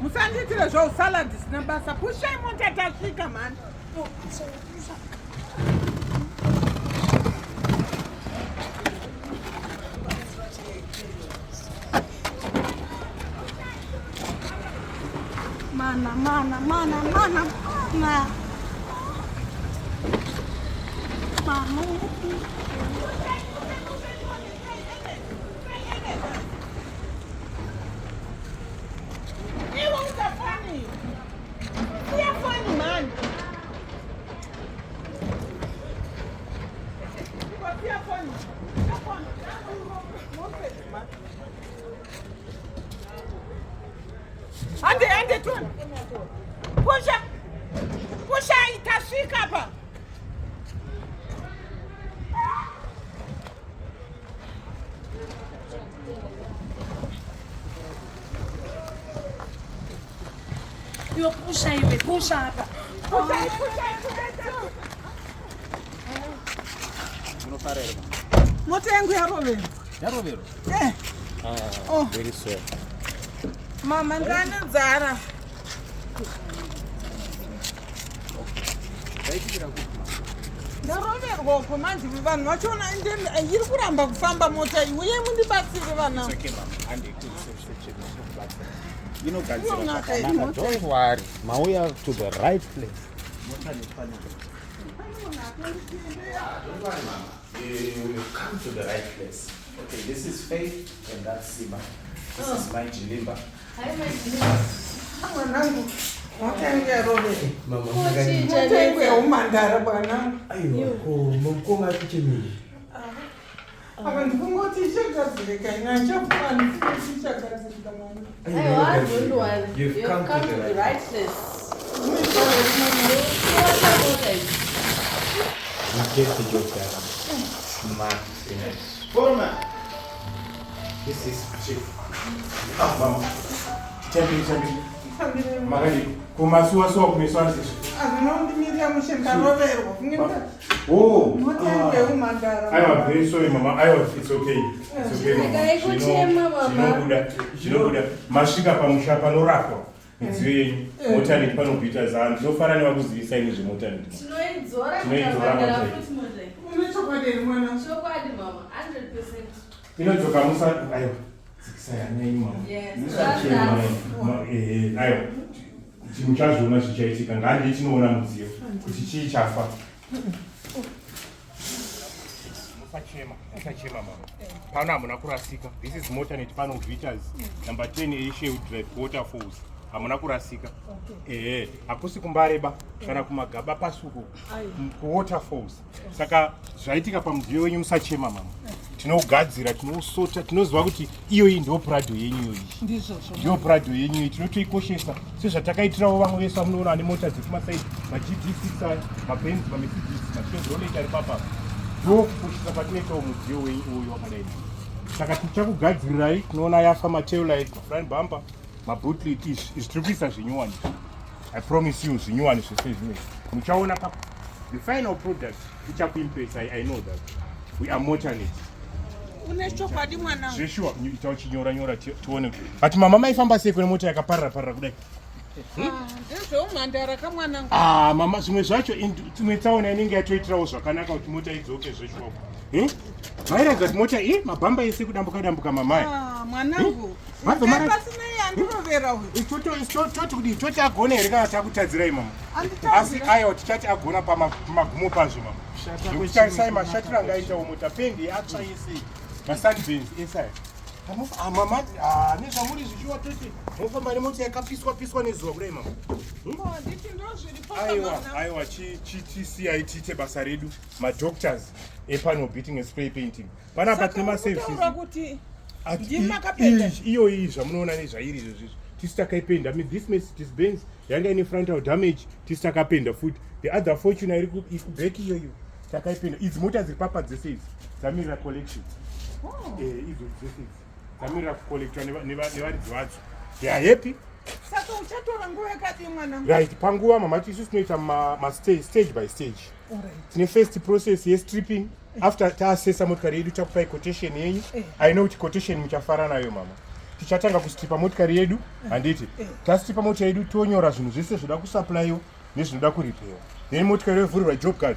Musandiitire zvau salad isina basa. Pushai mota tasvika mhani. Mana, mana, mana, mana, mana. Mama. Iwe usafoni. Siya foni mani. Iwe siya foni. Siya foni. Hande hande toni. Pusha. Pusha itasvika pa. Iwe pusha iwe pusha apa. Pusha pusha pusha. Munofara here? Mota yangu yaroverwa. Yaroverwa? Eh. Ah, Oh. very sorry. Mama ndane nzara. Ndaroverwa uko manje vanhu vachona iri kuramba kufamba mota iyi uye mundibatsire vana. It's okay, mama. Handi kureception tinokubatsira. Inogadzirwa Inonaka zvakanaka. mota. Don't worry. Mauya to the right place. Mota nepanaka. Don't worry, mama. You come to the right place. Okay, this is Faith and that's Simba. This is my Jilimba. Hi, my dear. Mwanangu mota yangu yaroverwa. Mama, Mota yangu yaumandara bwanangu. Aiwa, ko mukoma ari kuchemei? Apa ndikungoti ichagadzirika ina chapuwa ndikungoti ichagadzirika mwana. Aiwa, don't worry. You've You've come come to to the the right right place. Water is. You get the job done. Smart finish. Foreman. This is Chief. Ah, mama. Chambiri, chambiri. Makadii. Kumasuwa-suwa kumeso asizvo. Azvinondimirira mushe ndaroverwa. Kunge Oh. mota yangu yaumandara. Aiwa, very sorry mama. Aiwa, it's okay. It's okay mama. Regai kuchema, mama. Zvinobuda, zvinobuda. Masvika pamusha panorapwa midziyo yenyu. Motanet panobhita zano. Ndinofara nevakuzivisai nezvemotanet. Tinoidzora Tinoidzora tikabhadhara mota. futi mota iyi. Une chokwadi here mwana? Chokwadi mama, 100%. Inodzoka musa aiwa. Dzikisai hanya yenyu mama. Yes, Musachema. that's Aiwa. Muchazviona zvichaitika. Ngandei tinoona mudziyo kuti chii chafa. Musachema, musachema mama. Pano hamuna kurasika. This is Motanet pano Vitas number 10 Asia Drive Waterfalls. Hamuna kurasika. Ehe, hakusi kumbareba kana kumagaba pasuku kuWaterfalls. Saka zvaitika pamudziyo wenyu musachema mama. Tinogadzira, tinousota, tinoziva kuti iyoyi ndo Prado yenyu iyoyi. Ndizvozvo. Ndiyo Prado yenyu iyi, tinotoikoshesa sezvatakaitirawo vamwe vese vamunoona vane mota dzekumasaidi, maGD6 aya, maBenz, maMercedes, maChevrolet ari papa. Ndo kukoshesa kwatinoitawo mudziyo wenyu uyu wakadai. Saka tichakugadzirirai, tinoona yafa matail light, mafront bumper, maboot lid, izvi izvi tiri kuisa zvinyuwani. I promise you zvinyuwani zvese zvinezvi. Muchaona pa the final product ichakuimpressai. I know that. We are Motanet. Une chokwadi mwanangu. Zveshuwa, ita uchinyora nyora tione. But mama maifamba sei kune mota yakaparara parara kudai? Ndezveumhandara kamwanangu. Ah, mama, zvimwe zvacho imwe tsaona inenge yatoitirawo zvakanaka kuti mota idzoke zveshuwa. Mairatidza kuti mota i mabhamba ese kudambuka dambuka mamai. Ah, mwanangu. Mabva mara- Pasina iye andirovera uyu. Toti kudii? Toti agona here kana takutadzirai mama? Asi Anditadzira. aiwa, tichati agona pamagumo pazvo mama. Nekuti tarisai mashatiro anga aitawo mota, pendi atsva yese, masunburns ese aya. Ah, mama, ah, nezvamuri zvichiwa toti mofamba nemota yakapiswa piswa nezuva kudai mama. Oh, nditi ndozviripo Aiwa, mwana. aiwa, tisiyai tiite basa redu, madoctors epano beating and spray painting panapa. Saka Tine maservices. uri kutaura kuti ndimi makapenda? Iyoyi zvamunoona nezvairi izvozvizvi tisi takaipenda. I mean, this Mercedes Benz yanga ine frontal damage, tisi takapenda futi. The other Fortuner iri kuback iyoyo takaipenda. Idzi mota dziri papa dzese idzi dzamirira collection. Idzo dzese idzi dzamirira kucollectwa nevaridzi vadzo. They are happy. Saka uchatora nguva yakadii mwanangu? Right, panguva mamati isusu tinoita ma stage by stage. Tine first process yestripping. After taassessa motikari yedu, takupai quotation yenyu. I know kuti quotation muchafara nayo mama. Tichatanga kustripa motikari yedu, handiti? Tastripa mota yedu, tonyora zvinhu zvese zvoda kusupplywa nezvinoda kuripewa. Then motikari yovhurirwa job card,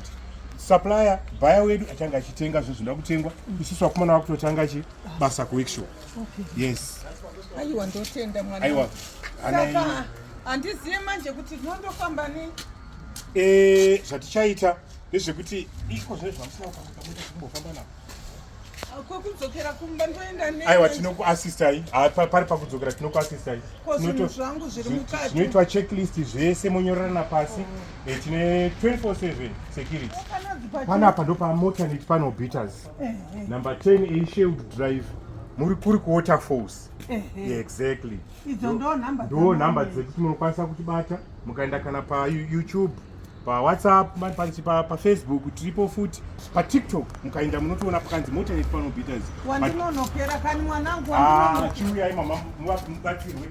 supplier buyer wedu achange achitenga zvinhu zvinoda kutengwa. Isusu vakomana vakutotanga chi basa kuworkshop. Yes. Aiwa, ndotenda mwana. Aiwa. Saka handizive manje kuti tinondofamba nei. Zvatichaita ndezvekuti iko zvine zvamusina kufamba, kumbofamba navo. Kwekudzokera kumba ndoenda nei? Aiwa, tinokuasistai. Pari pakudzokera tinokuasistai. Ko zvinhu zvangu zviri mukati? Zvinoitwa checklist zvese, monyorerana pasi. Tine 24/7 security. Panonzi pachi- Panapa ndo paMotornet Panel Beaters, number 10 A Sherwood Drive, muri kuri kuWaterfalls. Yeah, exactly. Idzo ndo nhamba? Ndo nhamba dzekuti munokwanisa kutibata. Mukaenda kana paYouTube, paWhatsApp, paFacebook tiripo futi, paTikTok mukaenda munotoona pakanzi Motornet Panel Beaters. Wandinonokera kani mwanangu. Ah, Wandinonokera. Chiuyai mama, mubatsirwe.